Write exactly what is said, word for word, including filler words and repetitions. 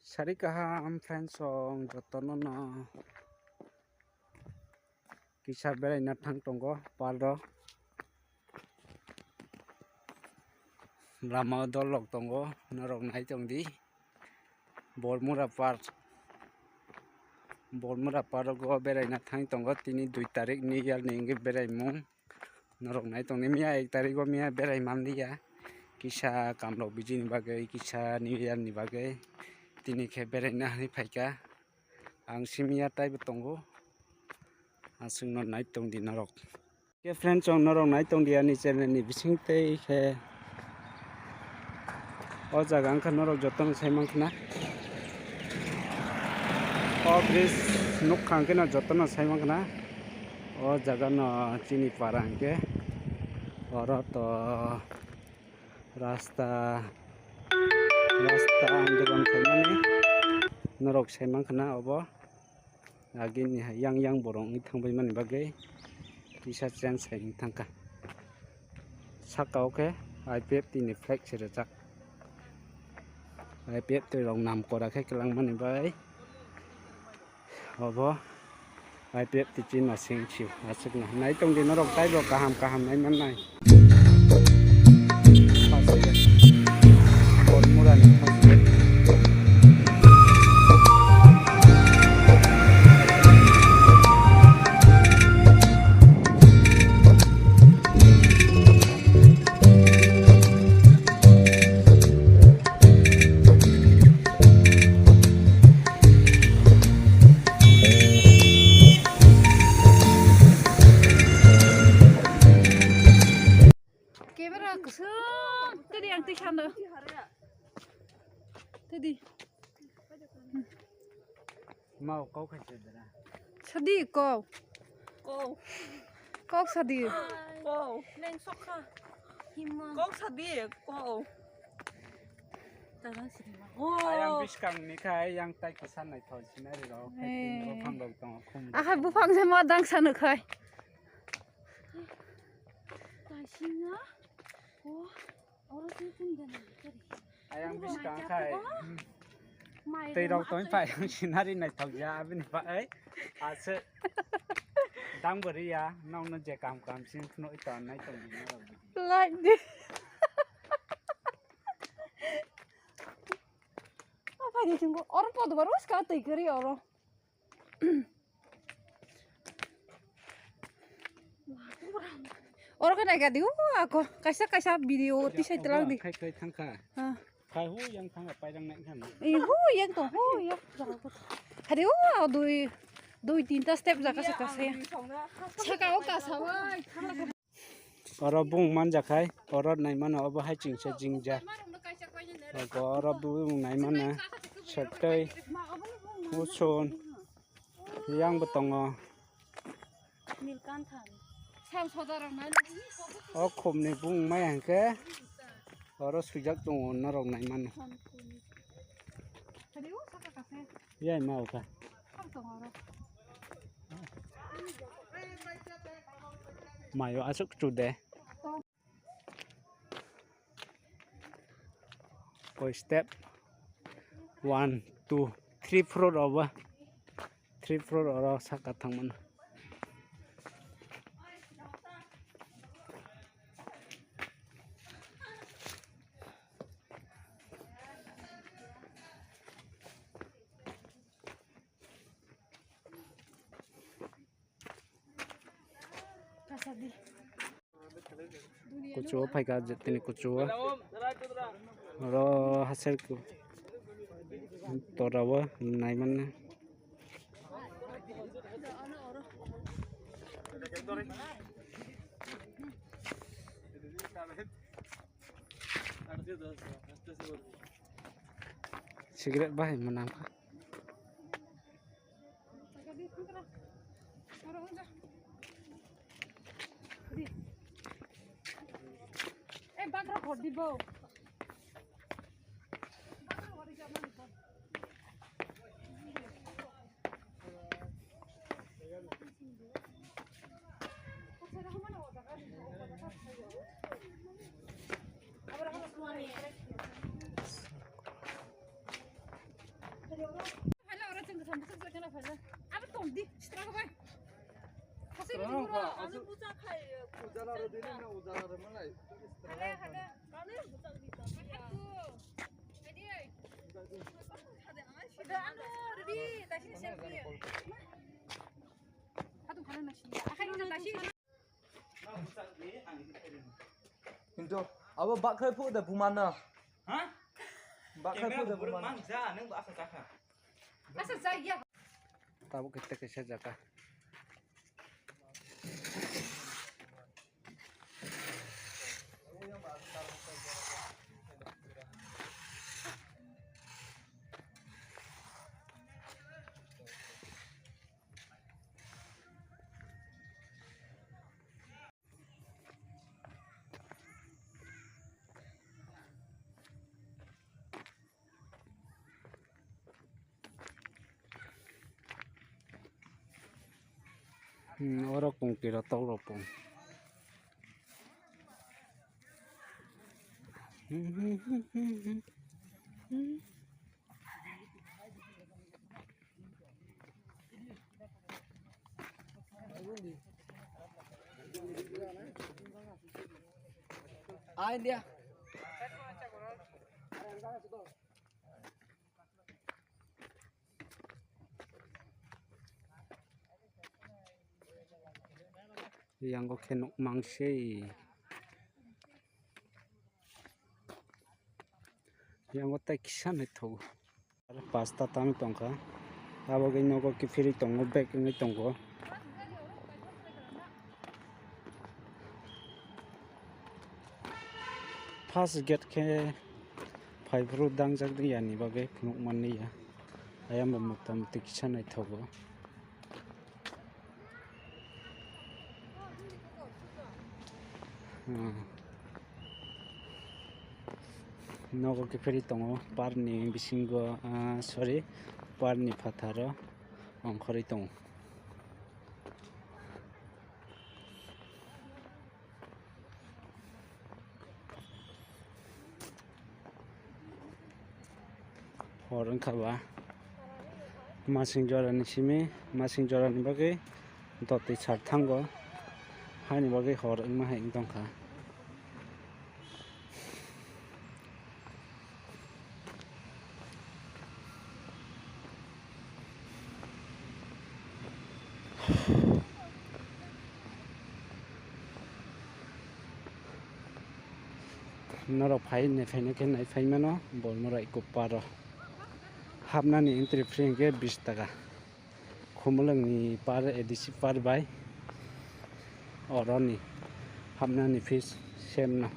Sari kaham friends song jotono no kisa beraina thang tongo park o. Lama o dol rok tongo, norok nai tong di. Bormura park, Bormura park o beraina thang tongo, tini dui tarik ni yal ni hwnwi beraimung. Norok nai tongdi, miya ek tarikgo miya berai manliya, kisa kamrok bijini bagwi, kisa New Year ni bagwi. Tini khe beraina hinwi phaikha. Ang simiya taibo tongo, aswkno nai tongdi norok. Khe friends, chwng norok nai tongdi ani channel ni bisingtwi khe. O jaga wngkha norok jotono sai mankha na. O bridge nukha hwnkhe no jotono sai mankha na. O jaga no chini para hwnkhe oro to rasta, rasta andolon khaimani norok sai mankha na obo. Agini hai yang yang borok wngwi thangbaimani bagwi kisa change hai wngwi thangkha. Saka o khe I P F T ni flag se rijak. I P F T rok nam kora khe kwlangmani bai obo I P F T chini no seng sio aswkno. Nai tongdi norok taibo kaham kaham nai mannai. Camera kusum tadi yang tisana. Tadi. Mau kau khaise dara. Sadi kau. Kau. Kau sadi. Kau. Neng sokha. Hima. Kau sadi kau. Tara sidi ma. Ayang biskang ni khai yang tai kusan nai thoi sinari rok. Eh. Buphang rok tongo khum. Aha buphang se ma dang sanu khai. Taisina. Oh. Ayang biskang khai. Tei rok tong phai ang sinari naithok ya abini bai. Ase. Dang bari ya nong no je kam kam sin phno ito nai tong di na rok. Like di. Apa di tunggu? Orang pada baru sekali tei keri orang. Oro khe naikha di, o ako kaisa kaisa video tisai tlang di. Khai khai thangkha. Ah. Khai hu yang thangkha pairang nai khan. Eh, hu yang to, hu yang. Hari o dui dui tinta step jaka saka se. Saka o kasa wai. Oro bung manjakhai, oro naimano obo hai chingsa jingja. Ogo oro bung naimano sotoi, uson, yang bo tongo. O khumni bung maya hwnkhe oro swijak tongo norok naimano. Yai ma uka. Mayo aswk chude. Koi step one, two, three floor obo. Three floor oro saka thangmano. Kuchugo phaikha je tini kuchugo. Oro haser ku torao naimanna. Cigarette bahai mwnang kha. Hintu abo bakhai phu da bumana. Ha? Bakhai phu da bumana. Mang ja, nang ba asa ja kha. Asa ja ya. Tabuk kita kisa jaka. Hmm, oro kungtwi rok tok rok pung. Ah, India. Yang kok khe nuk mang se. Yang kok tai kisa nai thogo. Pasta tang tongkha. Abo khe nogo kiphilwi tongo, bag wngwi tongo. First gate khe phaiphuru dangjak ya ni bagwi phunuk manliya. Ayang bo mota moti kisa naithogo. Hmm. Nogo kiphilwi tongo, parni bisingo, ah, sorry, parni phatharo ongkhorwi tongo. Hor wngkha ba masing jorani simi, masing jorani bagwi dotwi sar thango, haini bagwi hor wngma hai wng tongkha. Norok phai nai phaina khe nai phai mano, bo norok eko paro. Hapnani entry fee hwnkhe bish taka. Khumulwngni par A D C par bai oroni hapnani fees same no.